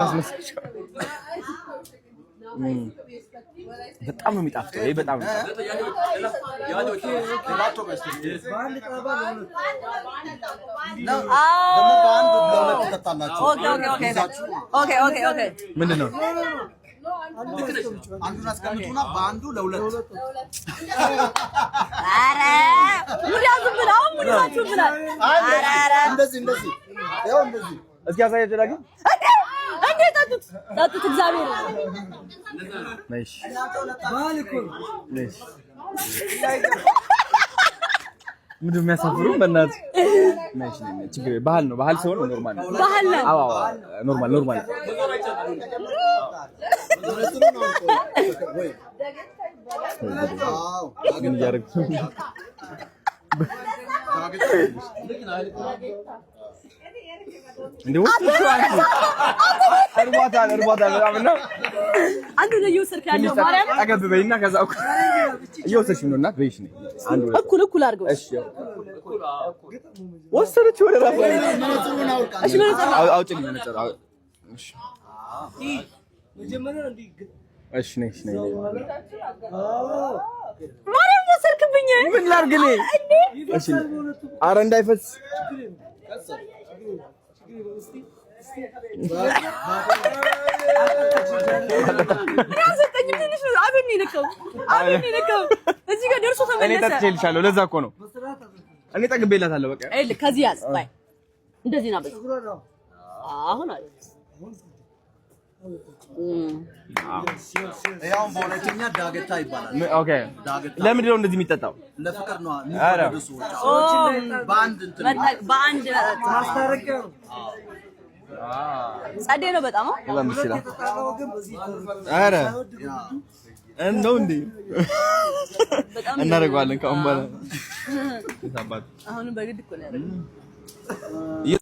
አስመስልሻለሁ። በጣም ነው የሚጣፍጠው። ይሄ በጣም ነው። ደግሞ በአንድ ለሁለት ትጠጣላችሁ። Okay. ምንድን ነው? አንዱን አስቀምጡና በአንዱ ለሁለት። ኧረ ሙድ ያዙብን፣ አሁን ሙድ ይዛችሁብናል። ኧረ ኧረ። እንደዚህ እንደዚህ፣ ያው እንደዚህ። እስኪ አሳያቸው ዳግም። እንዴ እንዴ፣ ጠጡት ጠጡት፣ እግዚአብሔር። ነሽ ነሽ። ምንድን ነው የሚያሳፍሩ? በእናትህ ነሽ ነሽ። ችግር የለም። ባህል ነው። ባህል ሲሆን normal ነው። ባህል ነው። አዎ፣ normal normal። ወይ አዎ። ግን እያደረግኩ እንዴ ወስደሽው አንቺ። እርቧታል እርቧታል በጣም እና አንዱ ነው እየወሰድክ ያለው ማርያም። ጠገብ በይና ከዛ እኩል እየወሰድሽ ነው እናት በይሽ ነይ አንድ ሁለት። እኩል እኩል አድርገው። እሺ ወሰደች ወደ ራሷ። መነጽሩን አውልቃ። እሺ መነጽር። አውጪልኝ መነጽር። እሺ እሺ ነይ ነይ ነይ። ማርያም ወሰድክብኝ። ምን ላድርግ እኔ? እንዴ። እሺ ኧረ እንዳይፈስ። እኔ አልሰጠኝም። ትንሽ ነው። አቤል ነው የነካው። አቤል ነው የነካው። እዚህ ጋር ደርሶ እኔ ተመለሰ። ጠጥቼልሻለሁ። ለዛ እኮ ነው እኔ ጠግቤላታለሁ። በቃ። ይኸውልህ ከዚህ ያዝ ባይ እንደዚህ ና በዚህ አሁን አለ። ያው በሁለተኛ ዳገታ ይባላል። Okay። ዳገታ። ለምንድን ነው እንደዚህ የሚጠጣው? ለፍቅር ነው ኧረ። የሚወደዱ ሰዎች በአንድ እንትን። በአንድ ጸዴ ነው በጣም። በጣም ደስ ይላል። ኧረ እንደው እንዴ በጣም። እናደርገዋለን ከአሁን በኋላ። አሁንም በግድ እኮ ነው ያደረገው።